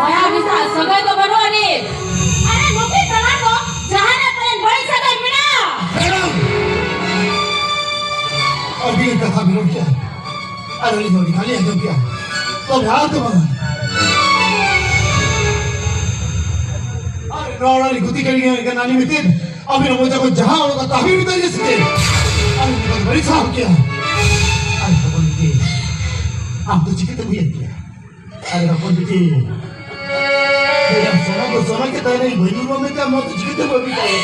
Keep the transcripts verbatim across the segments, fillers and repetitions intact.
ᱫᱟᱭᱟ ᱢᱮᱥᱟ ᱥᱟᱹᱜᱟᱹᱭ ᱫᱚ ᱵᱟᱹᱱᱩᱜ ᱟᱹᱱᱤᱡ᱾ ᱟᱨᱮ, ᱱᱩᱠᱤᱱ ᱛᱟᱞᱟ ᱫᱚ ᱡᱟᱦᱟᱱᱟᱜ ᱯᱟᱞᱮᱱ ᱵᱟᱹᱲᱤᱡ ᱥᱟᱹᱜᱟᱹᱭ ᱢᱮᱱᱟᱜᱼᱟ᱾ ᱢᱮᱰᱟᱢ! ᱟᱹᱰᱤ ᱠᱟᱛᱷᱟ ᱵᱤᱱ ᱨᱚᱲ ᱠᱮᱜᱼᱟ᱾ ᱟᱨ ᱟᱹᱞᱤᱧ ᱦᱚᱸ ᱟᱹᱰᱤ ᱠᱷᱟᱹᱞᱤ ᱟᱸᱡᱚᱢ ᱠᱮᱜᱼᱟ᱾ ᱛᱚᱵᱮ ᱟᱨ ᱫᱚ ᱵᱟᱝᱟ᱾ ᱟᱨ ᱱᱚᱣᱟ ᱚᱲᱟᱜ ᱨᱮ ᱜᱩᱛᱤ ᱠᱟᱹᱲᱤ ᱠᱟᱱᱟ ᱱᱤᱢᱤᱛᱤᱱ᱾ ᱟᱹᱵᱤᱱᱟᱜ ᱢᱚᱪᱟ ᱠᱷᱚᱱ ᱡᱟᱦᱟᱸ ᱚᱰᱚᱠᱟ ᱛᱟᱦᱟᱹᱵᱤᱱ ᱢᱮᱛᱟᱭᱟ ᱥᱮ ᱪᱮᱫ? ᱟᱹᱞᱤᱧ ᱫᱚ ᱵᱟᱹᱞᱤᱧ ᱥᱟᱦᱟᱣ ᱠᱮᱜᱼᱟ᱾ ᱟᱨ ᱦᱚᱯᱚᱱ ᱵᱤᱴᱤ, ᱟᱢ ᱫᱚ ᱪᱤᱠᱟᱹᱛᱮᱢ ᱩᱭᱦᱟᱹᱨ ᱠᱮᱜᱼᱟ? ᱟᱨ ᱦᱚᱯᱚᱱ ᱵᱤᱴᱤ, ᱦᱮᱸ, ᱥᱚᱱᱟ ᱫᱚ ᱥᱚᱱᱟ ᱜᱮ ᱛᱟᱦᱮᱱᱟ, ᱤᱧ ᱵᱟᱹᱧ ᱩᱨᱩᱢᱟ ᱢᱮᱱᱛᱮ ᱟᱢ ᱫᱚ ᱪᱤᱠᱟᱹᱛᱮᱢ ᱵᱷᱟᱹᱵᱤ ᱠᱮᱜᱼᱟ?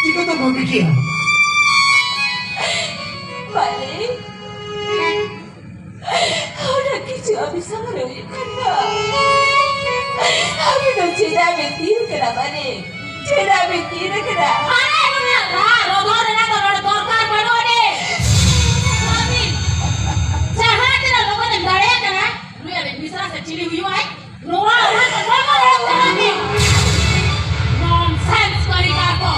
ᱪᱤᱠᱟᱹᱛᱮᱢ ᱵᱷᱟᱹᱵᱤ ᱠᱮᱜᱼᱟ? ᱵᱟᱞᱮ, ᱚᱱᱟ ᱠᱤᱪᱷᱩ ᱟᱹᱵᱤᱱ ᱥᱟᱢᱟᱝ ᱨᱮ ᱦᱩᱭᱩᱜ ᱠᱟᱱ ᱫᱚ᱾ ᱟᱹᱵᱤᱱ ᱫᱚ ᱪᱮᱫᱟᱜ ᱵᱤᱱ ᱛᱷᱤᱨ ᱠᱟᱱᱟ ᱵᱟᱞᱮ? ᱪᱮᱫᱟᱜ ᱵᱤᱱ ᱛᱷᱤᱨ ᱠᱟᱱᱟ? ᱟᱨᱮ, ᱱᱩᱱᱟᱹᱜ ᱨᱟᱜ ᱨᱚᱫᱚᱱ ᱨᱮᱱᱟᱜ ᱫᱚ ᱱᱚᱰᱮ ᱫᱚᱨᱠᱟᱨ ᱵᱟᱹᱱᱩᱜ ᱟᱹᱱᱤᱡ᱾ ᱟᱹᱵᱤᱱ ᱡᱟᱦᱟᱸ ᱛᱤᱱᱟᱹᱜ ᱞᱚᱜᱚᱱ ᱮᱢ ᱫᱟᱲᱮᱭᱟᱜ ᱠᱟᱱᱟ, ᱱᱩᱭ ᱟᱵᱤᱱ ᱢᱤᱥᱨᱟ ᱥᱮ ᱪᱤᱞᱤ ᱦᱩᱭᱩᱜᱼᱟᱭ? ᱱᱚᱣᱟ ᱚᱲᱟᱜ ᱫᱚ ᱵᱟᱝ ᱚᱲᱟᱜ ᱠᱟᱱᱟ ᱠᱤ? ᱱᱚᱱᱥᱮᱱᱥ ᱠᱟᱹᱨᱤᱜᱚᱨ ᱠᱚ᱾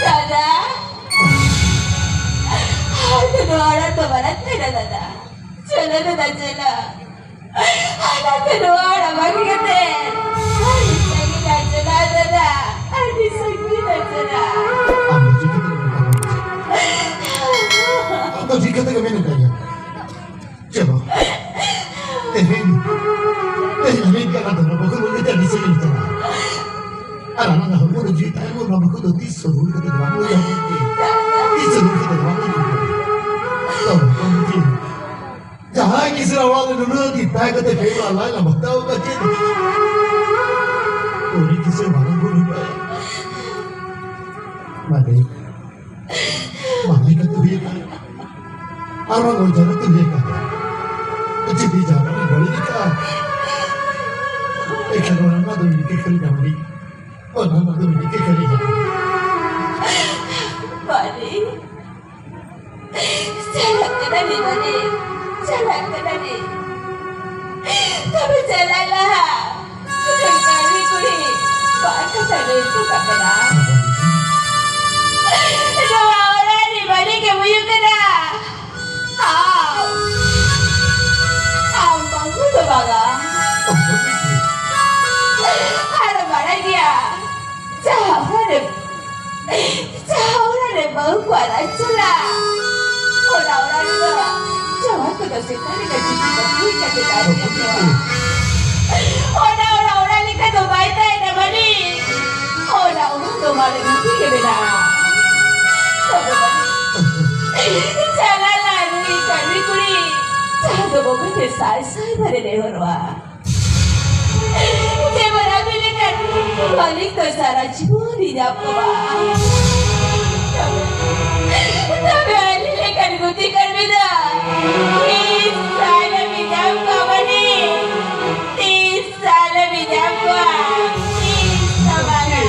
ᱫᱟᱫᱟ, ᱟᱨ ᱫᱚ ᱱᱚᱣᱟ ᱚᱲᱟᱜ ᱫᱚ ᱵᱟᱞᱟᱝ ᱛᱟᱦᱮᱱᱟ ᱫᱟᱫᱟ᱾ ᱪᱚᱞᱚ ᱫᱟᱫᱟ, ᱪᱚᱞᱚ᱾ ᱟᱞᱟᱝ ᱫᱚ ᱱᱚᱣᱟ ᱚᱲᱟᱜ ᱵᱟᱹᱜᱤ ᱠᱟᱛᱮ ᱟᱹᱰᱤ ᱥᱟᱺᱜᱤᱧ ᱞᱟᱝ ᱪᱟᱞᱟᱜᱼᱟ ᱫᱟᱫᱟ, ᱟᱹᱰᱤ ᱥᱟᱺᱜᱤᱧ ᱞᱟᱝ ᱪᱟᱞᱟᱜᱼᱟ᱾ ᱟᱢ ᱫᱚ ᱪᱤᱠᱟᱹᱛᱮ ᱢᱮᱱ ᱠᱟᱫᱟ? ᱟᱢ ᱫᱚ ᱪᱤᱠᱟᱹᱛᱮ ᱢᱮᱱ ᱠᱟᱫᱟ? ᱪᱚᱞᱚ᱾ ᱛᱮᱦᱮᱧ, ᱛᱮᱦᱮᱧ ᱟᱹᱞᱤᱧ ᱠᱟᱱᱟ ᱫᱚ ᱵᱟᱹᱦᱩ ᱞᱟᱹᱜᱤᱫ ᱟᱹᱰᱤ ᱥᱟᱺᱜᱤᱧ ᱪᱟᱞᱟᱜᱼᱟ᱾ ᱟᱨ ᱟᱞᱟᱝ ᱦᱚᱲᱢᱚ ᱨᱮ ᱡᱤᱣᱤ ᱛᱟᱦᱮᱸ ᱵᱷᱳᱨ ᱱᱚᱣᱟ ᱵᱟᱹᱦᱩ ᱫᱚ ᱛᱤᱥ ᱦᱚᱸ ᱨᱩᱣᱟᱹᱲ ᱠᱟᱛᱮ ᱫᱚ ᱵᱟᱝ ᱞᱟᱹᱭᱟ᱾ ᱛᱤᱥ ᱦᱚᱸ ᱨᱩᱣᱟᱹᱲ ᱠᱟᱛᱮ ᱫᱚ ᱵᱟᱝ ᱞᱟᱹᱭᱟ᱾ ᱛᱚ, ᱵᱟᱹᱦᱩ ᱡᱤᱣᱤ, ᱡᱟᱦᱟᱸᱭ ᱠᱤᱥᱟᱹᱬ ᱚᱲᱟᱜ ᱨᱮ ᱱᱩᱱᱟᱹᱜ ᱫᱤᱱ ᱛᱟᱦᱮᱸ ᱠᱟᱛᱮ ᱯᱮ ᱚᱲᱟᱜ ᱞᱟᱡ ᱞᱟᱢ ᱦᱟᱛᱟᱣ ᱟᱠᱟᱫ ᱪᱮᱫ? ᱩᱱᱤ ᱠᱤᱥᱟᱹᱬ ᱢᱟᱨᱟᱝ ᱵᱩᱨᱩ ᱦᱩᱭᱩᱜ ᱟᱭ᱾ ᱢᱟᱨᱮ, ᱢᱟᱨᱮ ᱠᱟᱛᱮ ᱦᱩᱭ ᱟᱠᱟᱱ᱾ ᱟᱨ ᱵᱟᱝ ᱚᱡᱷᱟ ᱠᱟᱛᱮ ᱦᱩᱭ ᱟᱠᱟᱱ᱾ ᱡᱩᱫᱤ ᱡᱟᱦᱟᱱᱟᱜ ᱮ ᱵᱟᱹᱲᱤᱡ ᱟᱠᱟᱫᱼᱟ, ᱮᱱᱠᱷᱟᱱ ᱚᱱᱟ ᱨᱮᱱᱟᱜ ᱫᱚ ᱤᱧ ᱜᱮ ᱠᱷᱟᱹᱞᱤ ᱰᱟᱝᱨᱤ᱾ ᱚᱱᱟ ᱨᱮᱱᱟᱜ ᱫᱚ ᱤᱧ ᱜᱮ ᱠᱷᱟᱹᱞᱤ ᱰᱟᱝᱨᱤ᱾ ᱢᱟᱨᱮ᱾ ᱪᱟᱞᱟᱜ ᱠᱟᱱᱟᱞᱮ ᱢᱟᱹᱱᱤ, ᱪᱟᱞᱟᱜ ᱠᱟᱱᱟᱞᱮ᱾ ᱛᱚᱵᱮ ᱪᱟᱞᱟᱜ ᱞᱟᱦᱟ ᱩᱱᱤ ᱠᱟᱹᱲᱢᱤ ᱠᱩᱲᱤ ᱵᱟᱨ ᱠᱟᱛᱷᱟ ᱞᱟᱹᱭ ᱦᱚᱴᱚ ᱠᱟᱜ ᱠᱟᱱᱟ᱾ ᱱᱚᱣᱟ ᱚᱲᱟᱜ ᱨᱤᱱ ᱢᱟᱹᱞᱤᱠ ᱮ ᱦᱩᱭᱩᱜ ᱠᱟᱱᱟ ᱟᱢ᱾ ᱡᱟᱦᱟᱸ ᱚᱲᱟᱜ ᱨᱮ, ᱡᱟᱦᱟᱸ ᱚᱲᱟᱜ ᱨᱮ ᱵᱟᱹᱦᱩ ᱠᱚ ᱟᱲᱟᱜ ᱪᱟᱞᱟᱜ, ᱚᱱᱟ ᱚᱲᱟᱜ ᱨᱮᱫᱚ ᱡᱟᱶᱟᱭ ᱠᱚᱫᱚ ᱥᱮᱛᱟ ᱞᱮᱠᱟ ᱪᱩᱯᱤ ᱠᱚ ᱦᱩᱭ ᱠᱟᱛᱮ ᱟᱲᱟᱜ ᱠᱟᱠᱚᱣᱟ᱾ ᱚᱱᱟ ᱚᱲᱟᱜ ᱚᱲᱟᱜ ᱞᱮᱠᱟ ᱫᱚ ᱵᱟᱭ ᱛᱟᱦᱮᱱᱟ ᱢᱟᱹᱱᱤ᱾ ᱚᱱᱟ ᱚᱲᱟᱜ ᱫᱚ ᱢᱟᱨᱮ ᱨᱤᱛᱤ ᱜᱮ ᱢᱮᱱᱟᱜᱼᱟ᱾ ᱛᱚᱵᱮ ᱢᱟᱹᱱᱤ, ᱪᱟᱞᱟᱜ ᱞᱟᱦᱟ ᱨᱮ ᱠᱟᱹᱢᱤ ᱠᱩᱲᱤ, ᱡᱟᱦᱟᱸ ᱫᱚ ᱵᱚᱸᱜᱟ ᱴᱷᱮᱱ ᱥᱟᱭ ᱥᱟᱭ ᱵᱟᱨ ᱱᱮᱦᱚᱨᱚᱜᱼᱟ᱾ ᱡᱮᱢᱚᱱ ᱟᱹᱵᱤᱱ ᱞᱮᱠᱟᱱ ᱢᱟᱹᱞᱤᱠ ᱫᱚ ᱥᱟᱨᱟ ᱡᱤᱵᱚᱱ ᱤᱧ ᱧᱟᱢ ᱠᱚᱣᱟ᱾ ᱛᱚᱵᱮ ᱟᱹᱞᱤᱧ ᱞᱮᱠᱟᱱ ᱜᱩᱛᱤ ᱠᱟᱹᱲᱢᱤ ᱫᱚ ᱛᱤᱥ ᱥᱟᱞᱮ ᱵᱤᱱ ᱧᱟᱢ ᱠᱚᱣᱟ ᱢᱟᱹᱞᱤᱠ? ᱛᱤᱥ ᱥᱟᱞᱮ ᱵᱤᱱ ᱧᱟᱢ ᱠᱚᱣᱟ? ᱛᱤᱥ ᱦᱚᱸ ᱵᱟᱝᱟ᱾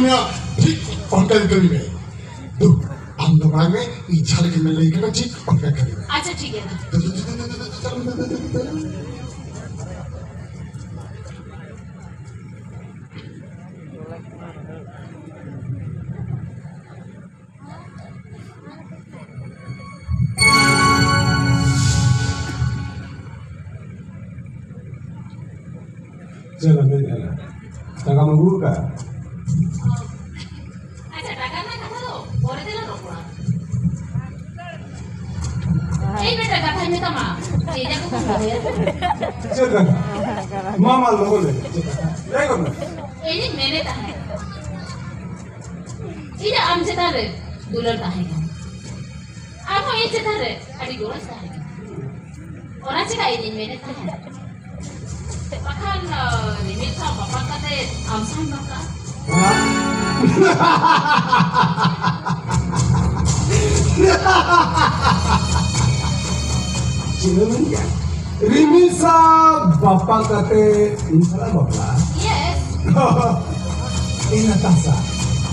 ᱢᱮᱭᱟ, ᱴᱷᱤᱠ ᱚᱱᱠᱟ ᱜᱮ ᱠᱟᱹᱢᱤ ᱢᱮ᱾ ᱫᱩ, ᱟᱢ ᱫᱚ ᱢᱟᱲᱟᱝ ᱢᱮ, ᱤᱧ ᱡᱟᱦᱟᱸ ᱞᱮᱠᱟᱧ ᱢᱮᱱ ᱞᱟᱹᱭ ᱠᱟᱱᱟ, ᱴᱷᱤᱠ ᱚᱱᱠᱟ ᱠᱟᱹᱢᱤ ᱢᱮ᱾ ᱟᱪᱪᱷᱟ, ᱴᱷᱤᱠ ᱜᱮᱭᱟ᱾ ᱪᱮᱫ ᱮᱢ ᱢᱮᱱᱮᱫᱼᱟ? ᱴᱟᱠᱟᱢ ᱟᱹᱜᱩ ᱟᱠᱟᱫᱼᱟ? ᱟᱪᱪᱷᱟ, ᱴᱟᱠᱟ ᱨᱮᱱᱟᱜ ᱠᱟᱛᱷᱟ ᱫᱚ ᱯᱚᱨᱮ ᱛᱮᱞᱟᱝ ᱨᱚᱯᱚᱲᱟ᱾ ᱮᱭ ᱵᱮᱴᱟ, ᱠᱟᱛᱷᱟᱧ ᱢᱮᱛᱟᱢᱟ, ᱪᱮᱫ ᱡᱟᱭᱜᱟ ᱠᱚ ᱨᱚᱦᱚᱭᱟ? ᱪᱮᱫ ᱠᱟᱛᱷᱟ? ᱢᱟ, ᱢᱟ, ᱞᱚᱜᱚᱱ ᱞᱟᱹᱭ ᱢᱮ, ᱪᱮᱫ ᱠᱟᱛᱷᱟ? ᱞᱟᱹᱭ ᱜᱚᱫ ᱢᱮ᱾ ᱤᱧᱤᱧ ᱢᱮᱱᱮᱫ ᱛᱟᱦᱮᱸᱫ, ᱤᱧᱟᱹᱜ ᱟᱢ ᱪᱮᱛᱟᱱ ᱨᱮ ᱫᱩᱞᱟᱹᱲ ᱛᱟᱦᱮᱸ ᱠᱟᱱᱟ᱾ ᱟᱨᱦᱚᱸ ᱤᱧ ᱪᱮᱛᱟᱱ ᱨᱮ ᱟᱹᱰᱤ ᱜᱚᱨᱚᱡᱽ ᱛᱟᱦᱮᱸ ᱠᱟᱱᱟ᱾ ᱚᱱᱟ ᱪᱮᱫᱟᱜ ᱤᱧᱤᱧ ᱢᱮᱱᱮᱫ ᱛᱟᱦᱮᱸᱫ? ᱵᱟᱠᱷᱟᱱ, ᱟᱸ, ᱨᱤᱢᱤᱞ ᱥᱟᱶ ᱵᱟᱯᱞᱟ ᱠᱟᱛᱮ ᱟᱢ ᱥᱟᱶ ᱵᱟᱯᱞᱟ᱾ ᱪᱮᱫ ᱮᱢ ᱢᱮᱱ ᱠᱮᱫᱟ? ᱨᱤᱢᱤᱞ ᱥᱟᱶ ᱵᱟᱯᱞᱟ ᱠᱟᱛᱮ ᱤᱧ ᱥᱟᱞᱟᱜ ᱵᱟᱯᱞᱟ? Yes. ᱤᱧ ᱱᱟᱛᱟᱥᱟ᱾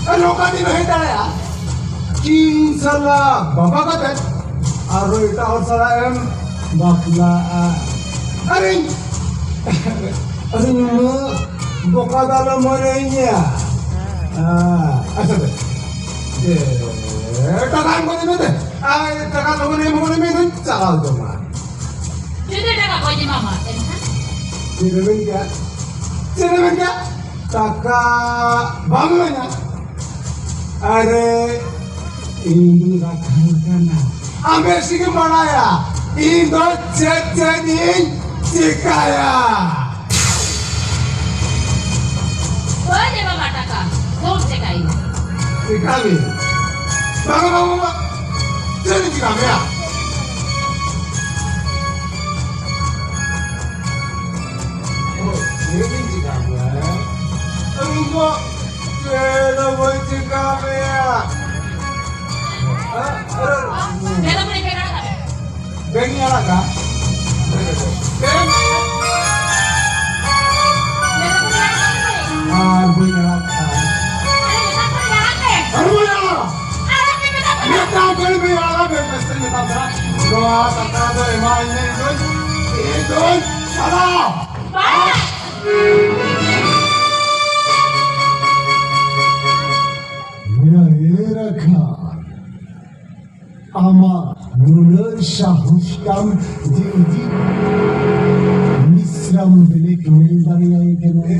ᱟᱨ ᱱᱚᱝᱠᱟ ᱫᱤᱱ ᱦᱩᱭ ᱫᱟᱲᱮᱭᱟᱜᱼᱟ? ᱤᱧ ᱥᱟᱞᱟᱜ ᱵᱟᱯᱞᱟ ᱠᱟᱛᱮ ᱟᱨᱦᱚᱸ ᱮᱴᱟᱜ ᱦᱚᱲ ᱥᱟᱞᱟᱜ ᱮᱢ ᱵᱟᱯᱞᱟᱜᱼᱟ? ᱟᱨ ᱤᱧ, ᱟᱨ ᱤᱧ ᱱᱩᱱᱟᱹᱜ ᱵᱚᱠᱟ ᱫᱚ ᱟᱞᱚᱢ ᱢᱚᱱᱮᱭᱤᱧᱟ᱾ ᱦᱮᱸ, ᱟᱪᱪᱷᱟ, ᱫᱮ᱾ ᱫᱮ, ᱴᱟᱠᱟ ᱮᱢ ᱜᱚᱫ ᱢᱮ ᱫᱮ᱾ ᱟᱨ ᱴᱟᱠᱟ ᱞᱚᱜᱚᱱ ᱮᱢ ᱜᱚᱫ ᱢᱮ, ᱤᱧ ᱪᱟᱞᱟᱣ ᱡᱚᱢᱟ᱾ ᱡᱩᱫᱤ ᱴᱟᱠᱟ ᱵᱟᱹᱧ ᱮᱢᱟᱢᱟ, ᱮᱱᱠᱷᱟᱱ? ᱪᱮᱫ ᱮᱢ ᱢᱮᱱ ᱠᱮᱫᱟ? ᱪᱮᱫ ᱮᱢ ᱢᱮᱱ ᱠᱮᱫᱟ? ᱴᱟᱠᱟ ᱵᱟᱢ ᱮᱢᱟᱹᱧᱟ? ᱟᱨᱮ, ᱤᱧ ᱫᱩᱧ ᱨᱟᱠᱷᱟᱞ ᱠᱟᱱᱟ᱾ ᱟᱢ ᱵᱮᱥ ᱜᱮᱢ ᱵᱟᱲᱟᱭᱟ, ᱤᱧ ᱫᱚ ᱪᱮᱫ ᱪᱮᱫ ᱤᱧ ᱪᱤᱠᱟᱹᱭᱟ᱾ ᱵᱟᱹᱧ ᱮᱢᱟᱢᱟ ᱴᱟᱠᱟ, ᱫᱩᱨ ᱪᱮᱠᱟᱭᱤᱧ᱾ ᱪᱮᱠᱟ ᱢᱮᱭᱟ? ᱵᱟᱝᱟ, ᱵᱟᱝᱟ, ᱵᱟᱝᱟ᱾ ᱪᱮᱫ ᱤᱧ ᱪᱮᱠᱟ ᱢᱮᱭᱟ? ᱚ, ᱪᱮᱫ ᱤᱧ ᱪᱮᱠᱟ ᱢᱮᱭᱟ? ᱤᱧ ᱫᱚ ᱪᱮᱫ ᱦᱚᱸ ᱵᱟᱹᱧ ᱪᱮᱠᱟ ᱢᱮᱭᱟ᱾ ᱦᱮᱸ? ᱵᱮᱝ ᱤᱧ ᱟᱲᱟᱜᱟ᱾ ᱵᱮᱝ᱾ ᱟᱨ ᱵᱟᱹᱧ ᱟᱲᱟᱜᱟ᱾ ᱢᱤᱫᱴᱟᱝ ᱠᱟᱹᱲᱢᱤ ᱟᱲᱟᱜ ᱢᱮ, ᱵᱮᱥ ᱛᱮ ᱢᱮᱛᱟᱢ ᱠᱟᱱᱟ᱾ ᱱᱚᱣᱟ ᱴᱟᱠᱟ ᱫᱚ ᱮᱢᱟᱭ ᱢᱮ, ᱤᱧ ᱫᱚᱧ, ᱤᱧ ᱫᱚᱧ ᱪᱟᱞᱟᱜᱼᱟ᱾ ᱢᱮᱱᱟ, ᱮ ᱨᱟᱠᱷᱟ, ᱟᱢᱟᱜ ᱱᱩᱱᱟᱹᱜ ᱥᱟᱦᱚᱥ ᱛᱟᱢ ᱡᱮ ᱩᱡᱤᱛ ᱢᱤᱥᱨᱟᱢ blackmail ᱫᱟᱲᱮᱭᱟᱭ ᱠᱟᱱᱟ? ᱮ,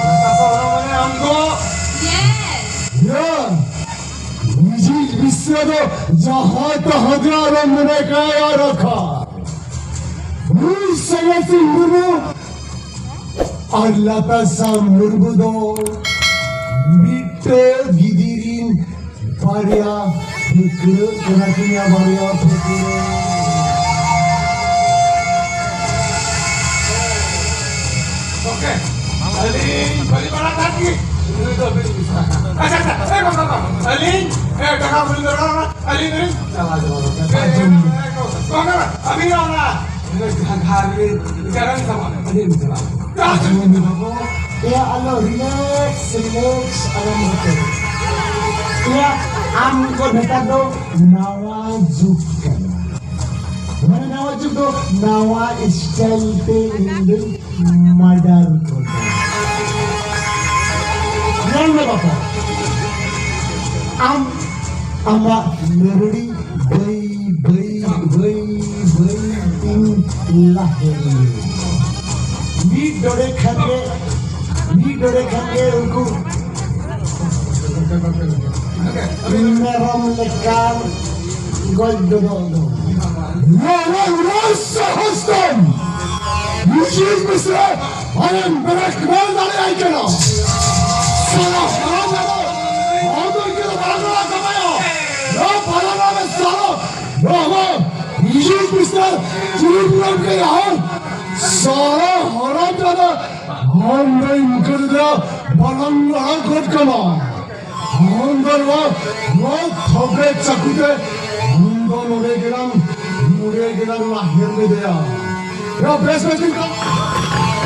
ᱠᱟᱛᱷᱟ ᱫᱚ ᱚᱱᱟ ᱢᱟᱱᱮ ᱟᱢ ᱫᱚ ᱤᱭᱟᱹ, ᱩᱡᱤᱛ ᱢᱤᱥᱨᱟ ᱫᱚ ᱡᱟᱦᱟᱸ ᱛᱟᱦᱟᱸ ᱫᱚ ᱟᱞᱚᱢ ᱢᱚᱱᱮ ᱠᱟᱭᱟ ᱨᱟᱠᱷᱟ᱾ ᱱᱩᱭ ᱥᱟᱸᱜᱮ ᱥᱤᱝ ᱢᱩᱨᱢᱩ ᱟᱨ ᱞᱟᱛᱟ ᱥᱟᱢ ᱢᱩᱨᱢᱩ ᱫᱚ ᱢᱤᱫᱴᱟᱹᱝ ᱜᱤᱫᱤ ᱨᱤᱱ ᱵᱟᱨᱭᱟ ᱯᱷᱟᱹᱠᱲᱟᱹᱜ ᱠᱟᱱᱟ ᱠᱤᱱᱟ, ᱵᱟᱨᱭᱟ ᱯᱷᱟᱹᱠᱲᱟᱹᱜ᱾ ᱜᱚᱢᱠᱮ, ᱟᱹᱞᱤᱧ ᱵᱟᱹᱞᱤᱧ ᱵᱟᱲᱟᱭ ᱛᱟᱦᱮᱸᱫ ᱜᱮ᱾ ᱱᱩᱭ ᱫᱚ ᱵᱤᱱ ᱢᱮᱥᱟ ᱟᱠᱟᱱᱟ᱾ ᱟᱪᱪᱷᱟ, ᱟᱪᱪᱷᱟ, ᱮ, ᱜᱚᱢᱠᱮ, ᱜᱚᱢᱠᱮ, ᱟᱹᱞᱤᱧ, ᱮ, ᱴᱟᱠᱟ ᱵᱟᱹᱞᱤᱧ ᱫᱚᱨᱠᱟᱨ ᱠᱟᱱᱟ, ᱟᱹᱞᱤᱧ ᱫᱚᱞᱤᱧ ᱪᱟᱞᱟᱣ ᱪᱟᱵᱟ ᱜᱚᱢᱠᱮ᱾ ᱮ, ᱮ, ᱮ, ᱜᱚᱢᱠᱮ, ᱟᱹᱵᱤᱱ ᱚᱱᱟ ᱡᱟᱦᱟᱸ ᱜᱷᱟᱨ ᱨᱮ ᱡᱟᱱᱟᱢ ᱛᱟᱵᱚᱱ, ᱟᱹᱰᱤ ᱢᱚᱡᱽ ᱪᱟᱞᱟᱜ᱾ ᱮᱭᱟ, ᱟᱞᱚ relax, relax, ᱟᱞᱚᱢ ᱵᱚᱛᱚᱨ᱾ ᱮᱭᱟ, ᱟᱢ ᱠᱚ ᱱᱮᱛᱟᱨ ᱫᱚ ᱱᱟᱣᱟ ᱡᱩᱜᱽ ᱠᱟᱱᱟ᱾ ᱢᱟᱱᱮ ᱱᱟᱣᱟ ᱡᱩᱜᱽ ᱫᱚ ᱱᱟᱣᱟ style ᱛᱮ ᱤᱧ ᱫᱚᱧ murder ᱠᱚᱣᱟ᱾ ᱧᱮᱞ ᱢᱮ ᱵᱟᱯᱟ, ᱟᱢ ᱟᱢᱟᱜ ᱱᱟᱹᱨᱲᱤ ᱵᱟᱹᱭ ᱵᱟᱹᱭ ᱵᱟᱹᱭ ᱵᱟᱹᱭ ᱛᱤᱧ ᱞᱟᱦᱮᱨ ᱞᱮᱱᱟ᱾ ᱢᱤᱫ ᱰᱚᱸᱰᱮ ᱠᱷᱟᱱ ᱜᱮ, ᱢᱤᱫ ᱰᱚᱸᱰᱮ ᱠᱷᱟᱱ ᱜᱮ ᱩᱱᱠᱩ ᱢᱮᱨᱚᱢ ᱞᱮᱠᱟ ᱜᱚᱡ ᱜᱚᱫᱚᱜ ᱫᱚ᱾ ᱱᱚᱣᱟ ᱩᱱᱟᱹᱜ ᱥᱟᱦᱚᱥ ᱛᱟᱢ! ᱢᱩᱡᱤᱵ ᱢᱤᱥᱨᱟ ᱟᱢᱮᱢ blackmail ᱫᱟᱲᱮᱭᱟᱭ ᱠᱟᱱᱟ? ᱥᱟᱞᱟ ᱦᱟᱨᱟᱢ ᱡᱟᱫᱟ! ᱟᱢ ᱫᱚ ᱤᱧ ᱫᱚ ᱵᱟᱝ ᱞᱟᱜᱟᱣ ᱠᱟᱢᱟᱭᱟ! ᱱᱚᱣᱟ ᱯᱟᱞᱟᱱᱟ ᱨᱮ ᱥᱟᱞᱟ! ᱱᱚᱣᱟ ᱢᱩᱡᱤᱵ ᱢᱤᱥᱨᱟ ᱪᱩᱨᱩᱢ ᱞᱟᱝ ᱠᱟᱭᱟ ᱦᱚᱸ! ᱥᱟᱞᱟ ᱦᱟᱨᱟᱢ ᱡᱟᱫᱟ! ᱟᱢ ᱫᱚ ᱤᱧ ᱠᱚ ᱫᱚ ᱵᱟᱞᱟᱝ ᱞᱟᱲᱟ ᱜᱚᱫ ᱠᱟᱢᱟ! ᱟᱢ ᱫᱚ ᱱᱚᱣᱟ, ᱱᱚᱣᱟ ᱛᱷᱚᱯᱨᱮ ᱪᱟᱹᱠᱩ ᱛᱮ ᱟᱢ ᱫᱚ ᱱᱚᱰᱮ ᱜᱮᱞᱟᱝ, ᱱᱚᱰᱮ ᱜᱮᱞᱟᱝ ᱞᱟᱦᱮᱨ ᱞᱮᱫᱮᱭᱟ᱾ ᱭᱟ, ᱵᱮᱥ, ᱵᱮᱥ, ᱵᱮᱥ᱾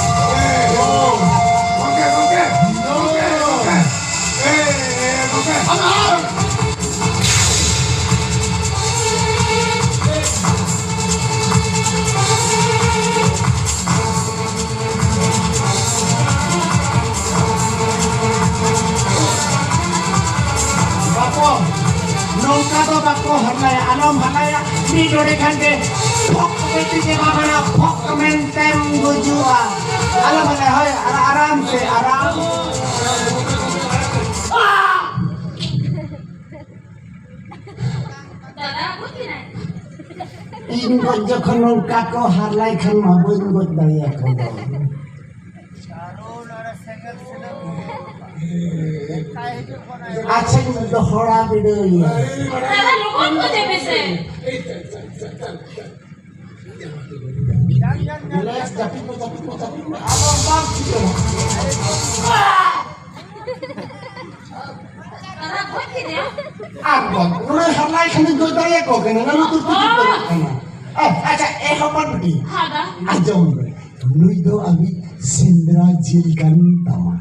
ᱵᱟᱠᱚ, ᱱᱚᱝᱠᱟ ᱫᱚ ᱵᱟᱠᱚ ᱦᱟᱞᱟᱭᱟ, ᱟᱞᱚᱢ ᱦᱟᱞᱟᱭᱟ᱾ ᱢᱤᱫ ᱰᱚᱸᱰᱮ ᱠᱷᱟᱱ ᱜᱮ ᱯᱷᱚᱠ ᱢᱮᱱᱛᱮ ᱪᱮ ᱵᱟᱵᱟᱱᱟ ᱯᱷᱚᱠ ᱢᱮᱱᱛᱮᱢ ᱜᱩᱡᱩᱜᱼᱟ᱾ ᱟᱞᱚᱢ ᱦᱟᱞᱟᱭᱟ, ᱦᱳᱭ, ᱟᱨ ᱟᱨᱟᱢ ᱥᱮ, ᱟᱨᱟᱢ᱾ ᱫᱟᱫᱟ, ᱵᱩᱡᱽ ᱠᱮᱫᱟᱭ᱾ ᱤᱧ ᱜᱚᱡ ᱡᱚᱠᱷᱚᱱ ᱱᱚᱝᱠᱟ ᱠᱚ ᱦᱟᱞᱟᱭ ᱠᱷᱟᱱ ᱢᱟ ᱵᱟᱹᱧ ᱜᱚᱡ ᱫᱟᱲᱮᱭᱟᱠᱚ ᱫᱚ᱾ ᱟᱪᱪᱷᱟᱧ ᱫᱚᱦᱲᱟ ᱵᱤᱰᱟᱹᱣᱮᱭᱟ᱾ ᱫᱟᱫᱟ, ᱞᱚᱜᱚᱱ ᱠᱚ ᱪᱮᱯᱮ ᱥᱮ᱾ ᱨᱤᱞᱮᱠᱥ, ᱡᱟᱹᱯᱤᱫ ᱢᱮ, ᱡᱟᱹᱯᱤᱫ ᱢᱮ, ᱡᱟᱹᱯᱤᱫ ᱢᱮ᱾ ᱟᱞᱚᱢ ᱵᱟᱢ ᱪᱤᱠᱟᱹᱭᱟ᱾ ᱫᱟᱫᱟ, ᱜᱚᱡ ᱠᱮᱫᱮᱭᱟ? ᱟᱨ ᱵᱟᱝ, ᱚᱱᱟ ᱦᱟᱞᱟᱭ ᱠᱷᱟᱱᱤᱧ ᱜᱚᱡ ᱫᱟᱲᱮᱭᱟᱠᱚ ᱠᱟᱱᱟ᱾ ᱚᱱᱟ ᱞᱩᱛᱩᱨ ᱠᱚ ᱪᱩᱯ ᱠᱟᱱᱟ᱾ ᱟᱪᱪᱷᱟ, ᱮ ᱦᱚᱯᱚᱱ ᱵᱤᱴᱤ᱾ ᱦᱮᱸ, ᱫᱟ᱾ ᱟᱸᱡᱚᱢ ᱢᱮ᱾ ᱱᱩᱭ ᱫᱚ ᱟᱢᱤᱡ ᱥᱮᱸᱫᱽᱨᱟ ᱡᱤᱞ ᱠᱟᱱ ᱛᱟᱢᱟ᱾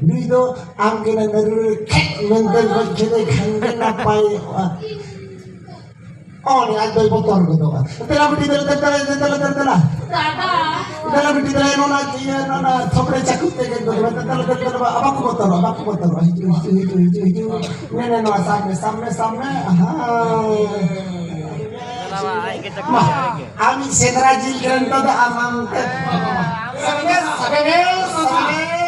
ᱱᱩᱭ ᱫᱚ ᱟᱢ ᱜᱮ ᱱᱟ ᱱᱟᱹᱨᱩ ᱨᱮ ᱠᱷᱮᱡ ᱢᱮᱱᱛᱮ ᱜᱚᱡ ᱠᱮᱫᱮ ᱠᱷᱟᱱ ᱜᱮ ᱱᱟᱯᱟᱭᱚᱜᱼᱟ᱾ ᱚᱱᱮ ᱟᱡ ᱫᱚᱭ ᱵᱚᱛᱚᱨ ᱜᱚᱫᱚᱜᱼᱟ᱾ ᱫᱮᱞᱟ ᱵᱤᱴᱤ, ᱫᱮᱞᱟ, ᱫᱮᱞᱟ, ᱫᱮᱞᱟ, ᱫᱮᱞᱟ, ᱫᱮᱞᱟ᱾ ᱫᱟᱫᱟ᱾ ᱫᱮᱞᱟ ᱵᱤᱴᱤ, ᱫᱮᱞᱟ, ᱱᱚᱣᱟ ᱤᱭᱟᱹ, ᱱᱚᱣᱟ ᱛᱷᱚᱯᱲᱮ ᱪᱟᱹᱠᱩ ᱛᱮᱜᱮ ᱫᱚ, ᱫᱮᱞᱟ, ᱫᱮᱞᱟ, ᱫᱮᱞᱟ, ᱫᱮᱞᱟ, ᱵᱟᱠᱚ ᱵᱚᱛᱚᱨᱚᱜᱼᱟ, ᱵᱟᱠᱚ ᱵᱚᱛᱚᱨᱚᱜᱼᱟ᱾ ᱦᱤᱡᱩᱜ, ᱦᱤᱡᱩᱜ, ᱦᱤᱡᱩᱜ, ᱦᱤᱡᱩᱜ, ᱦᱤᱡᱩᱜ᱾ ᱱᱮ, ᱱᱮ, ᱱᱚᱣᱟ ᱥᱟᱵ ᱢᱮ, ᱥᱟᱵ ᱢᱮ, ᱥᱟᱵ ᱢᱮ᱾ ᱟᱦᱟ᱾ ᱢᱟ, ᱟᱢᱤᱡ ᱥᱮᱸᱫᱽᱨᱟ ᱡᱤᱞ ᱠᱟᱱᱟ ᱱᱤᱛᱚᱜ ᱫᱚ ᱟᱢ, ᱟᱢ ᱛᱮ᱾ ᱥᱟᱵᱮ ᱢᱮ, ᱥᱟᱵᱮ ᱢᱮ, ᱥᱟᱵᱮ ᱢᱮ᱾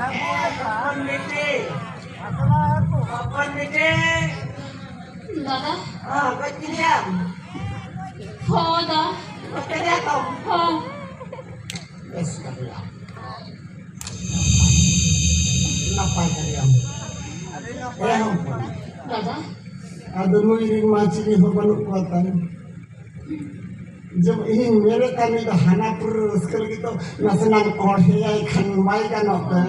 ᱦᱚᱯᱚᱱ ᱵᱤᱴᱤ, ᱦᱚᱯᱚᱱ ᱵᱤᱴᱤ᱾ ᱫᱟᱫᱟ᱾ ᱦᱚᱸ, ᱜᱚᱡ ᱠᱮᱫᱮᱭᱟᱢ? ᱦᱚᱸ, ᱫᱟ᱾ ᱜᱚᱡ ᱠᱮᱫᱮᱭᱟ ᱠᱚ? ᱦᱚᱸ᱾ ᱵᱮᱥ ᱠᱟᱛᱷᱟ᱾ ᱱᱟᱯᱟᱭ ᱠᱟᱛᱷᱟ᱾ ᱮ ᱦᱚᱯᱚᱱ᱾ ᱫᱟᱫᱟ᱾ ᱟᱫᱚ ᱱᱩᱭ ᱨᱮᱱ ᱢᱟ ᱪᱤᱞᱤ ᱦᱚᱸ ᱵᱟᱹᱱᱩᱜ ᱠᱚᱣᱟ ᱛᱟᱭ᱾ ᱡᱮ ᱤᱧ ᱢᱮᱱᱮᱫ ᱠᱟᱱ ᱱᱤᱭᱟᱹ ᱫᱚ ᱦᱟᱱᱟ ᱯᱩᱨᱤ ᱨᱟᱹᱥᱠᱟᱹ ᱞᱟᱹᱜᱤᱫ ᱫᱚ ᱱᱟᱥᱮᱱᱟᱜ ᱚᱬᱦᱮᱭᱟᱭ ᱠᱷᱟᱱ ᱵᱟᱭ ᱜᱟᱱᱚᱜ ᱛᱮ?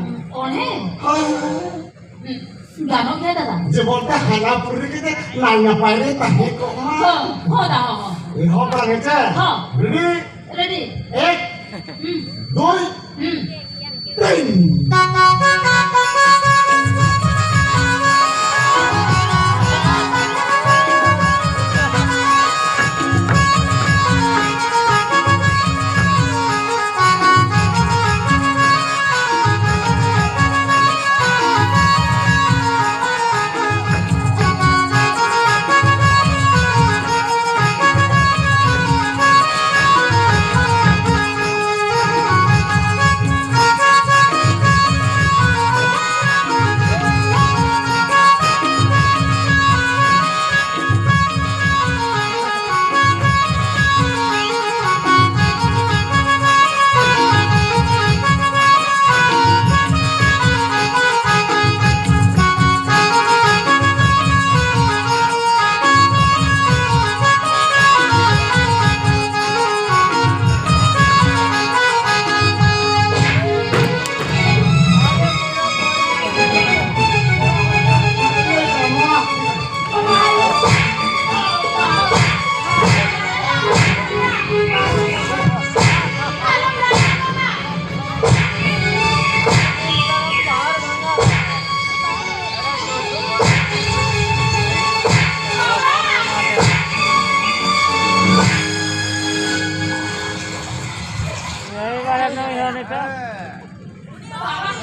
ᱚᱬᱦᱮ? ᱦᱳᱭ, ᱦᱳᱭ᱾ ᱦᱩᱸ, ᱜᱟᱱᱚᱜ ᱜᱮᱭᱟ ᱫᱟᱫᱟ᱾ ᱡᱮ ᱵᱚᱞᱛᱮ ᱦᱟᱱᱟ ᱯᱩᱨᱤ ᱠᱟᱛᱮ ᱱᱟᱭ ᱱᱟᱯᱟᱭ ᱨᱮ ᱛᱟᱦᱮᱸ ᱠᱚᱜ ᱢᱟ᱾ ᱦᱚᱸ, ᱦᱚᱸ ᱫᱟ, ᱦᱚᱸ, ᱦᱚᱸ᱾ ᱮᱦᱚᱵ ᱞᱟᱝ ᱦᱮᱸ ᱪᱮ? ᱦᱚᱸ᱾ ᱨᱮᱰᱤ? ᱨᱮᱰᱤ᱾ ᱮᱠ, ᱦᱩᱸ᱾ ᱫᱩᱭ, ᱦᱩᱸ᱾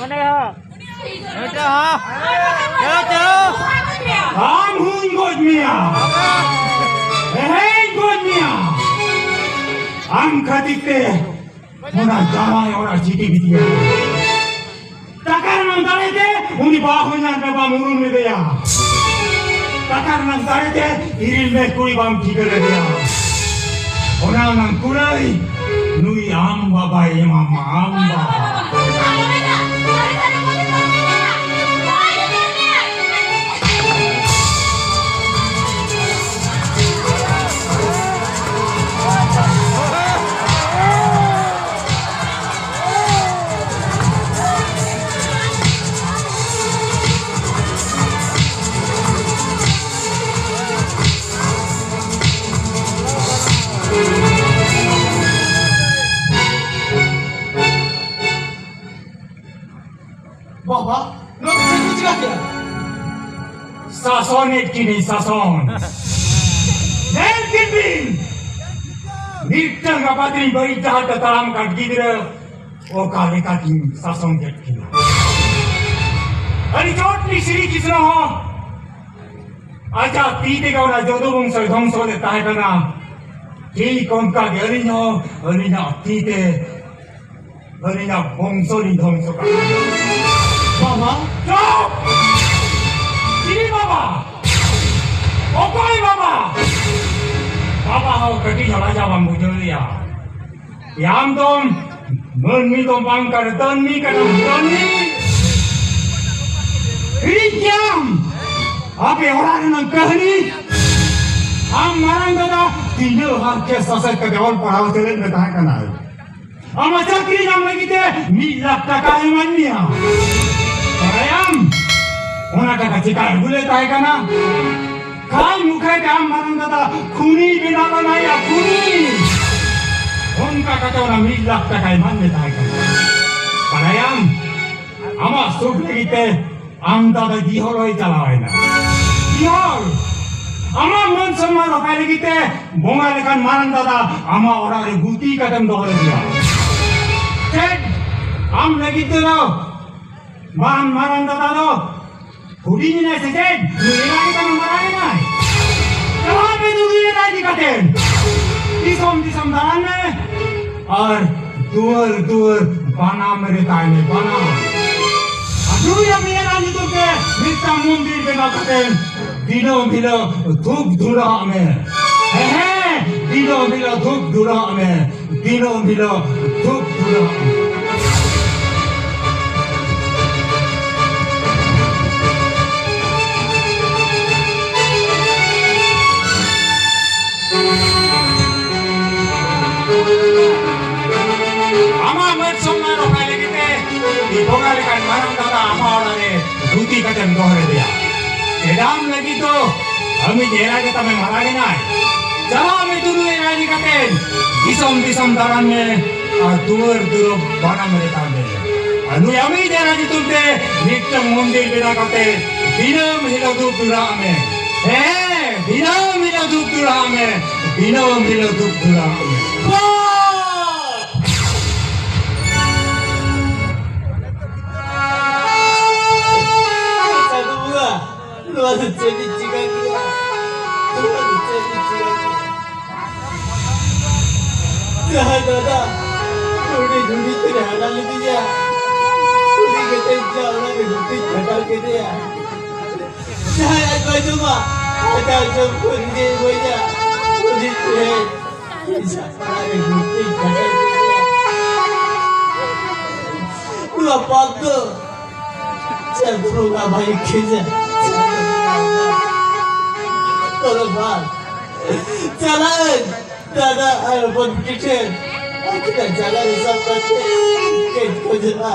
ᱚᱱᱮ ᱦᱚᱸ᱾ ᱱᱚᱛᱮ ᱦᱚᱸ᱾ ᱪᱚᱞᱚ, ᱪᱚᱞᱚ᱾ ᱟᱢ ᱦᱚᱸᱧ ᱜᱚᱡ ᱢᱮᱭᱟ᱾ ᱦᱮᱸᱧ ᱜᱚᱡ ᱢᱮᱭᱟ᱾ ᱟᱢ ᱠᱷᱟᱹᱛᱤᱨ ᱛᱮ ᱚᱱᱟ ᱡᱟᱶᱟᱭ ᱚᱲᱟᱜ ᱪᱤᱴᱤ ᱵᱤᱫᱤᱭᱟ᱾ ᱴᱟᱠᱟ ᱨᱮᱱᱟᱜ ᱫᱟᱲᱮ ᱛᱮ ᱩᱱᱤ ᱵᱟᱦᱚᱧᱦᱟᱨ ᱢᱮ ᱵᱟᱢ ᱩᱨᱩᱢ ᱞᱮᱫᱮᱭᱟ᱾ ᱴᱟᱠᱟ ᱨᱮᱱᱟᱜ ᱫᱟᱲᱮ ᱛᱮ ᱤᱨᱤᱞ ᱢᱮ ᱠᱩᱲᱤ ᱵᱟᱢ ᱴᱷᱤᱠᱟᱹ ᱞᱮᱫᱮᱭᱟ᱾ ᱚᱱᱟ ᱨᱮᱱᱟᱜ ᱠᱩᱲᱟᱹᱭ ᱱᱩᱭ ᱟᱢ ᱵᱟᱵᱟᱭ ᱮᱢᱟᱢᱟ, ᱟᱢ ᱵᱟᱵᱟ᱾ ᱵᱟᱵᱟ, ᱱᱚᱣᱟ ᱫᱚ ᱪᱮᱫ ᱠᱚ ᱪᱤᱠᱟ ᱠᱮᱫᱟ? ᱥᱟᱥᱚᱱᱮᱫ ᱠᱤᱱᱟᱹᱧ, ᱥᱟᱥᱚᱱ᱾ ᱧᱮᱞ ᱠᱤᱱ ᱵᱤᱱ, ᱢᱤᱫᱴᱟᱝ ᱟᱯᱟᱛ ᱨᱤᱱ ᱵᱟᱹᱲᱤᱡ ᱰᱟᱦᱟᱨ ᱛᱮ ᱛᱟᱲᱟᱢ ᱠᱟᱱ ᱜᱤᱫᱽᱨᱟᱹ ᱚᱠᱟ ᱞᱮᱠᱟ ᱠᱤᱱ ᱥᱟᱥᱚᱱ ᱠᱮᱫ ᱠᱤᱱᱟ᱾ ᱟᱹᱰᱤ ᱪᱚᱴ ᱨᱤᱱ ᱥᱨᱤ ᱠᱨᱤᱥᱱᱚ ᱦᱚᱸ ᱟᱡᱟᱜ ᱛᱤ ᱛᱮᱜᱮ ᱚᱱᱟ ᱡᱚᱫᱩ ᱵᱚᱝᱥᱚᱭ ᱫᱷᱚᱝᱥᱚ ᱞᱮᱫ ᱛᱟᱦᱮᱸ ᱠᱟᱱᱟ᱾ ᱴᱷᱤᱠ ᱚᱱᱠᱟ ᱜᱮ ᱟᱹᱞᱤᱧ ᱦᱚᱸ ᱟᱹᱞᱤᱧᱟᱜ ᱛᱤ ᱛᱮ ᱟᱹᱞᱤᱧᱟᱜ ᱵᱚᱝᱥᱚ ᱞᱤᱧ ᱫᱷᱚᱝᱥᱚ ᱠᱟᱜ᱾ ᱵᱟᱵᱟ! ᱪᱩᱯ! ᱪᱤᱞᱤ ᱵᱟᱵᱟ? ᱚᱠᱚᱭ ᱵᱟᱵᱟ? ᱵᱟᱵᱟ ᱦᱚᱸ ᱠᱟᱹᱴᱤᱡ ᱦᱚᱸ ᱞᱟᱡᱟ ᱵᱟᱢ ᱵᱩᱡᱷᱟᱹᱣ ᱞᱮᱭᱟ᱾ ᱟᱢ ᱫᱚᱢ ᱢᱟᱹᱱᱢᱤ ᱫᱚᱢ ᱵᱟᱝ ᱠᱟᱱᱟ, ᱫᱟᱹᱱᱢᱤ ᱠᱟᱱᱟᱢ, ᱫᱟᱹᱱᱢᱤ᱾ ᱦᱤᱲᱤᱧ ᱠᱮᱭᱟᱢ ᱟᱯᱮ ᱚᱲᱟᱜ ᱨᱮᱱᱟᱜ ᱠᱟᱹᱦᱱᱤ? ᱟᱢ ᱢᱟᱨᱟᱝ ᱫᱟᱫᱟ ᱛᱤᱱᱟᱹᱜ ᱦᱟᱨᱠᱮᱛ ᱥᱟᱥᱮᱛ ᱠᱟᱛᱮ ᱚᱞ ᱯᱟᱲᱦᱟᱣ ᱦᱚᱪᱚ ᱞᱮᱫ ᱢᱮ ᱛᱟᱦᱮᱸ ᱠᱟᱱᱟᱭ᱾ ᱟᱢᱟᱜ ᱪᱟᱹᱠᱨᱤ ᱧᱟᱢ ᱞᱟᱹᱜᱤᱫ ᱛᱮ ᱢᱤᱫ ᱞᱟᱠᱷ ᱴᱟᱠᱟ ᱮᱢᱟᱫ ᱢᱮᱭᱟ᱾ ᱵᱟᱲᱟᱭᱟᱢ, ᱚᱱᱟ ᱴᱟᱠᱟ ᱪᱮᱠᱟ ᱟᱹᱜᱩ ᱞᱮ ᱛᱟᱦᱮᱸ ᱠᱟᱱᱟ? ᱠᱷᱟᱭ ᱢᱩᱠᱷᱟᱭ ᱛᱮ ᱟᱢ ᱢᱟᱨᱟᱝ ᱫᱟᱫᱟ ᱠᱷᱩᱱᱤ ᱵᱮᱱᱟᱣ ᱞᱮᱱᱟᱭᱟ, ᱠᱷᱩᱱᱤ᱾ ᱚᱱᱠᱟ ᱠᱟᱛᱮ ᱚᱱᱟ ᱢᱤᱫ ᱞᱟᱠᱷ ᱴᱟᱠᱟᱭ ᱮᱢᱟᱫ ᱢᱮ ᱛᱟᱦᱮᱸ ᱠᱟᱱᱟ᱾ ᱵᱟᱲᱟᱭᱟᱢ, ᱟᱢᱟᱜ ᱥᱩᱠ ᱞᱟᱹᱜᱤᱫ ᱛᱮ ᱟᱢ ᱫᱟᱫᱟ ᱫᱤᱦᱚᱞ ᱦᱚᱸᱭ ᱪᱟᱞᱟᱣ ᱮᱱᱟ᱾ ᱫᱤᱦᱚᱞ, ᱟᱢᱟᱜ ᱢᱟᱹᱱ ᱥᱚᱱᱢᱟᱱ ᱨᱚᱠᱷᱟᱭ ᱞᱟᱹᱜᱤᱫ ᱛᱮ ᱵᱚᱸᱜᱟ ᱞᱮᱠᱟᱱ ᱢᱟᱨᱟᱝ ᱫᱟᱫᱟ ᱟᱢᱟᱜ ᱚᱲᱟᱜ ᱨᱮ ᱜᱩᱛᱤ ᱠᱟᱛᱮᱢ ᱫᱚᱦᱚ ᱞᱮᱫᱮᱭᱟ᱾ ᱪᱮᱫ? ᱟᱢ ᱞᱟᱹᱜᱤᱫ ᱛᱮᱫᱚ ᱢᱟᱨᱟᱝ, ᱢᱟᱨᱟᱝ ᱫᱟᱫᱟ ᱫᱚ ᱦᱩᱰᱤᱧ ᱮᱱᱟᱭ ᱥᱮ ᱪᱮᱫ? ᱱᱩᱭ ᱮᱨᱟ ᱜᱮ ᱛᱟᱢ ᱢᱟᱨᱟᱝ ᱮᱱᱟᱭ? ᱪᱟᱞᱟᱣ ᱢᱮ ᱱᱩᱭ ᱮᱨᱟ ᱤᱫᱤ ᱠᱟᱛᱮ᱾ ᱫᱤᱥᱚᱢ ᱫᱤᱥᱚᱢ ᱫᱟᱬᱟᱱ ᱢᱮ ᱟᱨ ᱫᱩᱣᱟᱹᱨ ᱫᱩᱣᱟᱹᱨ ᱵᱟᱱᱟᱢ ᱨᱮᱛᱟᱭ ᱢᱮ, ᱵᱟᱱᱟᱢ᱾ ᱟᱨ ᱱᱩᱭ ᱟᱢ ᱮᱨᱟ ᱧᱩᱛᱩᱢ ᱛᱮ ᱢᱤᱫᱴᱟᱝ ᱢᱚᱱᱫᱤᱨ ᱵᱮᱱᱟᱣ ᱠᱟᱛᱮ ᱫᱤᱱᱟᱹᱢ ᱦᱤᱞᱳᱜ ᱫᱷᱩᱯ ᱫᱷᱩᱨᱟᱹᱣᱟᱜ ᱢᱮ᱾ ᱦᱮᱸ, ᱦᱮᱸ, ᱫᱤᱱᱟᱹᱢ ᱦᱤᱞᱳᱜ ᱫᱷᱩᱯ ᱫᱷᱩᱨᱟᱹᱣᱟᱜ ᱢᱮ, ᱫᱤᱱᱟᱹᱢ ᱦᱤᱞᱳᱜ ᱫᱷᱩᱯ ᱫᱷᱩᱨᱟᱹᱣᱟᱜ ᱢᱮ᱾ ᱟᱢᱟᱜ ᱢᱟᱹᱱ ᱥᱚᱱᱢᱟᱱ ᱨᱚᱠᱷᱟᱭ ᱞᱟᱹᱜᱤᱫ ᱛᱮ ᱤᱧ ᱵᱚᱸᱜᱟ ᱞᱮᱠᱟᱱ ᱢᱟᱨᱟᱝ ᱫᱟᱫᱟ ᱟᱢᱟᱜ ᱚᱲᱟᱜ ᱨᱮ ᱫᱷᱩᱛᱤ ᱠᱟᱛᱮᱢ ᱫᱚᱦᱚ ᱞᱮᱫᱮᱭᱟ᱾ ᱪᱮᱫᱟᱜ ᱞᱟᱹᱜᱤᱫ ᱫᱚ ᱟᱢᱤᱡ ᱮᱨᱟ ᱜᱮ ᱛᱟᱢᱮ ᱢᱟᱨᱟᱝ ᱮᱱᱟᱭ᱾ ᱪᱟᱞᱟᱜ ᱢᱮ ᱛᱩᱞᱩᱡ ᱮᱨᱟ ᱤᱫᱤ ᱠᱟᱛᱮ ᱫᱤᱥᱚᱢ ᱫᱤᱥᱚᱢ ᱫᱟᱬᱟᱱ ᱢᱮ ᱟᱨ ᱫᱩᱣᱟᱹᱨ ᱫᱩᱣᱟᱹᱨ ᱵᱟᱱᱟᱢ ᱨᱮᱛᱟᱢ ᱢᱮ᱾ ᱟᱨ ᱱᱩᱭ ᱟᱢᱤᱡ ᱮᱨᱟ ᱧᱩᱛᱩᱢ ᱛᱮ ᱢᱤᱫᱴᱟᱝ ᱢᱚᱱᱫᱤᱨ ᱵᱮᱱᱟᱣ ᱠᱟᱛᱮ ᱫᱤᱱᱟᱹᱢ ᱦᱤᱞᱳᱜ ᱫᱷᱩᱯ ᱫᱷᱩᱨᱟᱹᱣᱟᱜ ᱢᱮ᱾ ᱦᱮᱸ, ᱫᱤᱱᱟᱹᱢ ᱦᱤᱞᱳᱜ ᱫᱷᱩᱯ ᱫᱷᱩᱨᱟᱹᱣᱟᱜ ᱢᱮ, ᱫᱤᱱᱟᱹᱢ ᱦᱤᱞᱳᱜ ᱫᱷᱩᱯ ᱫᱷᱩᱨᱟᱹᱣᱟᱜ ᱢᱮ᱾ ᱵᱟᱥ! ᱪᱟᱸᱫᱳ ᱵᱚᱸᱜᱟ, ᱱᱚᱣᱟ ᱫᱚ ᱪᱮᱫ ᱤᱧ ᱪᱤᱠᱟᱹ ᱠᱮᱫᱟ? ᱱᱚᱣᱟ ᱫᱚ ᱪᱮᱫ ᱤᱧ ᱪᱤᱠᱟᱹ ᱠᱮᱫᱟ? ᱡᱟᱦᱟᱸᱭ ᱫᱟᱫᱟ ᱦᱩᱰᱤᱧ ᱦᱩᱰᱤᱧ ᱛᱮ ᱦᱟᱨᱟ ᱞᱤᱫᱤᱧᱟ, ᱩᱱᱤ ᱜᱮ ᱛᱮᱦᱮᱧ ᱡᱟ ᱚᱲᱟᱜ ᱨᱮ ᱜᱩᱯᱤᱧ ᱠᱷᱟᱴᱟᱣ ᱠᱮᱫᱮᱭᱟ᱾ ᱡᱟᱦᱟᱸᱭ ᱟᱡ ᱵᱟᱭ ᱡᱚᱢᱟ, ᱟᱡᱟᱜ ᱡᱚᱢ ᱠᱚ ᱱᱤᱡᱮ ᱤᱢᱟᱹᱧᱟ, ᱩᱱᱤ ᱛᱮᱦᱮᱧ ᱤᱧᱟᱜ ᱚᱲᱟᱜ ᱨᱮ ᱜᱩᱯᱤᱧ ᱠᱷᱟᱴᱟᱣ ᱠᱮᱫᱮᱭᱟ᱾ ᱱᱚᱣᱟ ᱯᱟᱯ ᱫᱚ ᱪᱟᱸᱫᱳ ᱵᱚᱸᱜᱟ ᱵᱟᱭ ᱠᱷᱮᱡᱟ᱾ ᱛᱚᱵᱮ ᱵᱟᱝ, ᱪᱟᱞᱟᱜ ᱟᱹᱧ ᱫᱟᱫᱟ ᱟᱨ ᱦᱚᱯᱚᱱ ᱵᱤᱴᱤ ᱴᱷᱮᱱ᱾ ᱟᱹᱠᱤᱱᱟᱜ ᱡᱟᱸᱜᱟ ᱨᱮ ᱥᱟᱵ ᱠᱟᱛᱮ ᱠᱟᱹᱡ ᱠᱷᱚᱡᱚᱜᱼᱟ᱾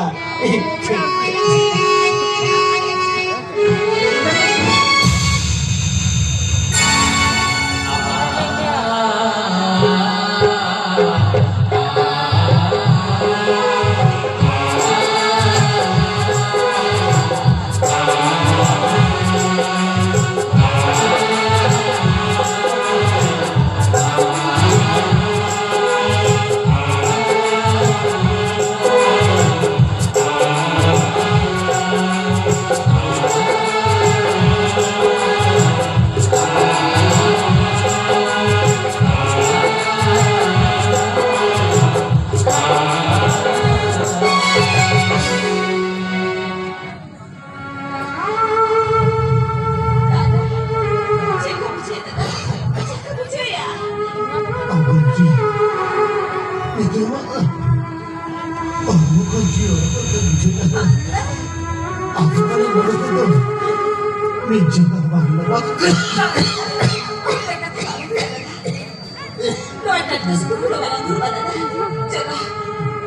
ᱦᱚᱲᱢᱚ ᱠᱚ ᱡᱤᱭᱟᱹᱲ ᱠᱚ ᱵᱩᱡᱷᱟᱹᱜ ᱠᱟᱱᱟ᱾ ᱟᱫᱚ ᱛᱟᱦᱞᱮ ᱱᱚᱰᱮ ᱠᱷᱚᱱ ᱫᱚ ᱢᱤᱫ ᱡᱟᱸᱜᱟ ᱵᱟᱝ ᱞᱟᱜᱟᱜ᱾ ᱱᱚᱣᱟ ᱴᱟᱴᱠᱟ ᱥᱤᱛᱩᱝ ᱨᱮ ᱵᱟᱞᱟᱝ ᱫᱩᱲᱩᱵ ᱫᱟᱲᱮᱭᱟᱜᱼᱟ᱾ ᱪᱚᱞᱚ,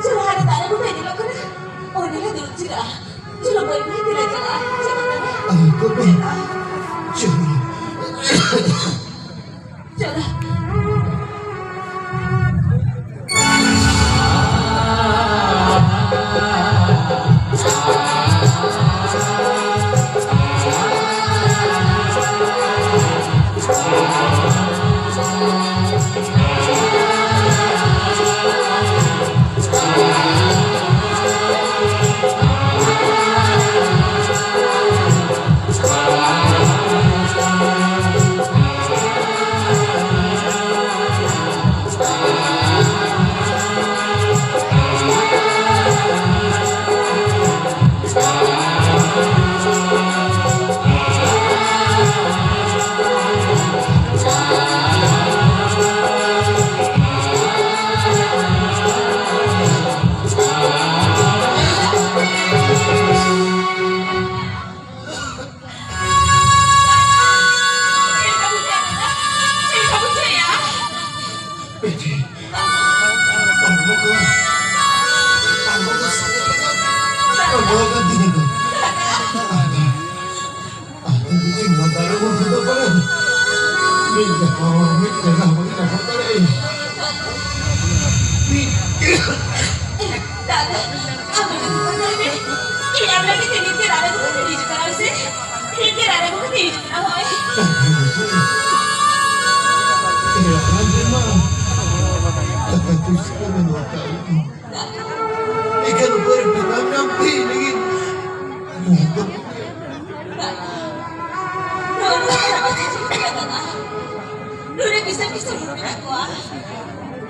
ᱪᱚᱞᱚ, ᱦᱟᱱᱮ ᱫᱟᱨᱮ ᱵᱩᱴᱟᱹ ᱧᱮᱞᱚᱜ ᱠᱟᱱᱟ, ᱚᱸᱰᱮ ᱞᱮ ᱫᱩᱲᱩᱵ ᱡᱤᱨᱟᱹᱜᱼᱟ᱾ ᱪᱚᱞᱚ, ᱵᱟᱹᱭ ᱵᱟᱹᱭ ᱛᱮᱞᱮ ᱪᱟᱞᱟᱜᱼᱟ᱾ ᱪᱚᱞᱚ, ᱛᱟᱦᱞᱮ᱾ ᱟᱭ, ᱜᱚᱜᱚ᱾ ᱪᱚᱞᱚ᱾ ᱪᱚᱞᱚ᱾ ᱪᱚᱞᱚ᱾ ᱵᱤᱴᱤ, ᱦᱚᱲᱢᱚ ᱠᱚ, ᱦᱚᱲᱢᱚ ᱠᱚ ᱥᱟᱸᱜᱮ ᱞᱮᱠᱟ, ᱦᱚᱲᱢᱚ ᱠᱚ ᱫᱤᱱ ᱠᱚ᱾ ᱟᱫᱚ, ᱟᱫᱚ ᱵᱤᱴᱤ, ᱱᱚᱣᱟ ᱫᱟᱨᱮ ᱵᱩᱴᱟᱹ ᱫᱚ ᱵᱟᱝ᱾ ᱢᱤᱫ ᱡᱟᱸᱜᱟ ᱦᱚᱸ, ᱢᱤᱫ ᱡᱟᱸᱜᱟ ᱦᱚᱸ ᱵᱟᱹᱧ ᱨᱚᱦᱚᱲ ᱫᱟᱲᱮᱭᱟᱜᱼᱟ᱾ ᱢᱤᱫ ᱫᱟᱫᱟ, ᱟᱢ ᱫᱚ ᱵᱟᱰᱟᱭ ᱢᱮ, ᱤᱧ ᱟᱢ ᱞᱟᱹᱜᱤᱫ ᱛᱮ ᱱᱤᱛ ᱜᱮ ᱨᱟᱱ ᱟᱹᱜᱩ ᱠᱟᱛᱮ ᱤᱧ ᱦᱤᱡᱩᱜ ᱠᱟᱱᱟ, ᱦᱳᱭ ᱥᱮ? ᱤᱧ ᱜᱮ ᱨᱟᱱ ᱟᱹᱜᱩ ᱠᱟᱛᱮ ᱤᱧ ᱦᱤᱡᱩᱜ ᱠᱟᱱᱟ, ᱦᱳᱭ᱾ ᱨᱟᱱ ᱡᱚᱢᱟ᱾ ᱫᱟᱠᱟ ᱠᱚ ᱤᱥᱤᱱ ᱠᱟᱛᱮ ᱱᱚᱣᱟ ᱠᱟᱜ ᱤᱧ᱾ ᱮᱱᱠᱷᱟᱱ ᱚᱠᱚᱭ ᱴᱟᱠᱟ ᱧᱟᱢ ᱛᱮ ᱤᱧ ᱞᱟᱹᱜᱤᱫ? ᱱᱚᱣᱟ ᱫᱚ ᱱᱚᱣᱟ ᱫᱚ ᱪᱮᱫ ᱞᱮᱠᱟ ᱠᱟᱱᱟ? ᱱᱩᱱᱟᱹᱜ ᱠᱤᱥᱟᱹᱬ ᱠᱤᱥᱟᱹᱬ ᱦᱚᱲ ᱢᱮᱱᱟᱜ ᱠᱚᱣᱟ᱾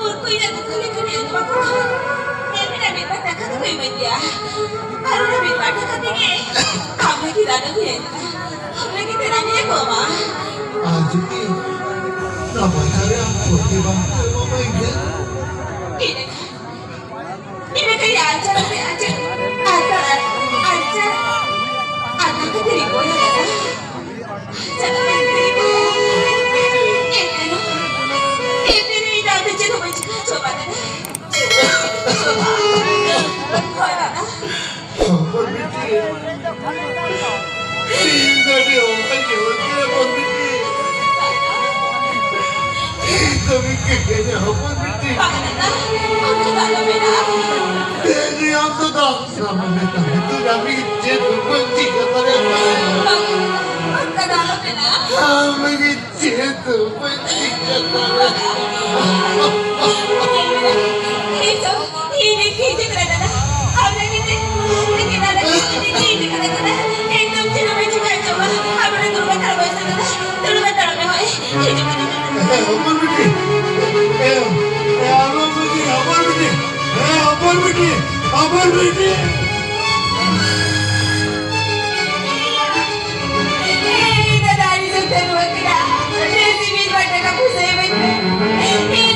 ᱩᱱᱠᱩ ᱤᱧᱟᱹᱜ ᱫᱩᱠᱷ ᱞᱮᱠᱷᱟᱱ ᱮᱢᱟ ᱠᱚᱣᱟ᱾ ᱮᱱᱠᱷᱟᱱ ᱢᱤᱫ ᱵᱟᱨ ᱴᱟᱠᱟ ᱫᱚᱠᱚ ᱤᱢᱟᱹᱧ ᱜᱮᱭᱟ᱾ ᱟᱨ ᱚᱱᱟ ᱢᱤᱫ ᱵᱟᱨ ᱴᱟᱠᱟ ᱛᱮᱜᱮ ᱟᱢ ᱞᱟᱹᱜᱤᱫ ᱨᱟᱱ ᱟᱹᱜᱩᱭᱟᱹᱧ ᱢᱮ᱾ ᱟᱢ ᱞᱟᱹᱜᱤᱫ ᱛᱮ ᱨᱟᱱ ᱤᱧ ᱟᱹᱜᱩ ᱟᱢᱟ᱾ ᱟᱨ ᱡᱩᱫᱤ ᱱᱚᱣᱟ ᱯᱚᱭᱥᱟ ᱨᱮ ᱟᱢ ᱯᱩᱨᱴᱤ ᱵᱟᱝ ᱠᱚ ᱮᱢᱟᱢᱟ ᱮᱱᱠᱷᱟᱱ? ᱤᱱᱟᱹᱠᱷᱟᱱ ᱟᱪᱪᱷᱟ, ᱟᱪᱪᱷᱟ, ᱟᱪᱪᱷᱟ, ᱟᱪᱪᱷᱟ, ᱟᱪᱪᱷᱟ, ᱠᱟᱛᱮ ᱨᱤᱠᱚᱭᱟ ᱫᱟᱫᱟ᱾ ᱪᱟᱞᱟᱜ ᱢᱮ, ᱨᱤᱠᱚᱭᱟ᱾ ᱮᱱ ᱨᱮᱦᱚᱸ, ᱮᱱ ᱨᱮᱦᱚᱸ ᱤᱧ ᱫᱚ ᱟᱫᱚ ᱪᱮᱫ ᱦᱚᱸ ᱵᱟᱹᱧ ᱪᱤᱠᱟᱹ ᱦᱚᱪᱚᱣᱟᱢᱟ ᱫᱟᱫᱟ᱾ ᱪᱮᱫ ᱦᱚᱸ ᱵᱟᱹᱧ ᱪᱤᱠᱟᱹ ᱦᱚᱪᱚᱣᱟᱢᱟ᱾ ᱦᱳᱭ ᱫᱟᱫᱟ᱾ ᱦᱚᱯᱚᱱ ᱵᱤᱴᱤ, ᱤᱧ ᱫᱚ ᱟᱹᱰᱤ ᱚᱵᱷᱟᱜᱤ ᱦᱚᱲ ᱠᱟᱱᱟ, ᱦᱚᱯᱚᱱ ᱵᱤᱴᱤ᱾ ᱤᱧ ᱫᱚ ᱢᱤᱫᱴᱮᱱ ᱜᱮᱭᱟ, ᱦᱚᱯᱚᱱ ᱵᱤᱴᱤ᱾ ᱵᱟᱝ ᱫᱟᱫᱟ, ᱚᱱᱠᱟ ᱫᱚ ᱟᱞᱚ ᱢᱮᱱᱟ᱾ ᱛᱮᱦᱮᱧ ᱟᱢ ᱫᱚ ᱫᱟᱜ ᱥᱟᱢᱟᱱ ᱢᱮᱛᱟᱢ, ᱛᱩ ᱟᱢ ᱞᱟᱹᱜᱤᱫ ᱪᱮᱫ ᱦᱚᱸ ᱵᱟᱹᱧ ᱪᱤᱠᱟᱹ ᱫᱟᱲᱮᱭᱟᱜᱼᱟ᱾ ᱵᱟᱝ, ᱚᱱᱠᱟ ᱫᱚ ᱟᱞᱚ ᱢᱮᱱᱟ᱾ ᱟᱢ ᱞᱟᱹᱜᱤᱫ ᱪᱮᱫ ᱦᱚᱸ ᱵᱟᱹᱧ ᱪᱤᱠᱟᱹ ᱫᱟᱲᱮᱭᱟᱜᱼᱟ᱾ ᱤᱧ ᱫᱚ, ᱤᱧ ᱫᱚ ᱦᱤᱡᱩᱜ ᱠᱟᱱᱟ ᱫᱟᱫᱟ᱾ ᱟᱢ ᱞᱟᱹᱜᱤᱫ ᱛᱮ, ᱞᱟᱹᱜᱤᱫ ᱫᱟᱫᱟ, ᱤᱧ ᱫᱚ ᱦᱤᱡᱩᱜ ᱠᱟᱱᱟ ᱫᱟᱫᱟ᱾ ᱮᱠᱫᱚᱢ ᱪᱮᱫ ᱦᱚᱸ ᱵᱟᱹᱧ ᱪᱤᱠᱟᱹ ᱦᱚᱪᱚᱣᱟᱢᱟ᱾ ᱟᱢ ᱱᱚᱰᱮ ᱫᱩᱲᱩᱵ ᱦᱟᱛᱟᱲᱚᱜ ᱢᱮ ᱥᱮ ᱫᱟᱫᱟ᱾ ᱫᱩᱲᱩᱵ ᱦᱟᱛᱟᱲᱚᱜ ᱢᱮ, ᱦᱳᱭ᱾ ᱦᱤᱡᱩᱜ ᱠᱟᱱᱟ ᱫᱟᱫᱟ᱾ ᱦᱮᱸ, ᱦᱚᱯᱚᱱ ᱵᱤᱴᱤ᱾ ᱦᱮᱸ, ᱦᱮᱸ, ᱦᱚᱯᱚᱱ ᱵᱤᱴᱤ, ᱦᱚᱯᱚᱱ ᱵᱤᱴᱤ᱾ ᱦᱮᱸ, ᱦᱚᱯᱚᱱ ᱵᱤᱴᱤ, ᱦᱚᱯᱚᱱ ᱵᱤᱴᱤ᱾ ᱮᱭ ᱫᱟᱫᱟ, ᱟᱹᱰᱤ ᱡᱳᱨ ᱛᱮ ᱨᱩᱣᱟᱹᱜ ᱠᱟᱱᱟ᱾ ᱵᱮᱥ ᱤᱧ ᱢᱤᱫ ᱵᱟᱨ ᱴᱟᱠᱟ ᱯᱩᱭᱥᱟᱹ ᱤᱢᱟᱹᱧ ᱢᱮ᱾ ᱮᱭ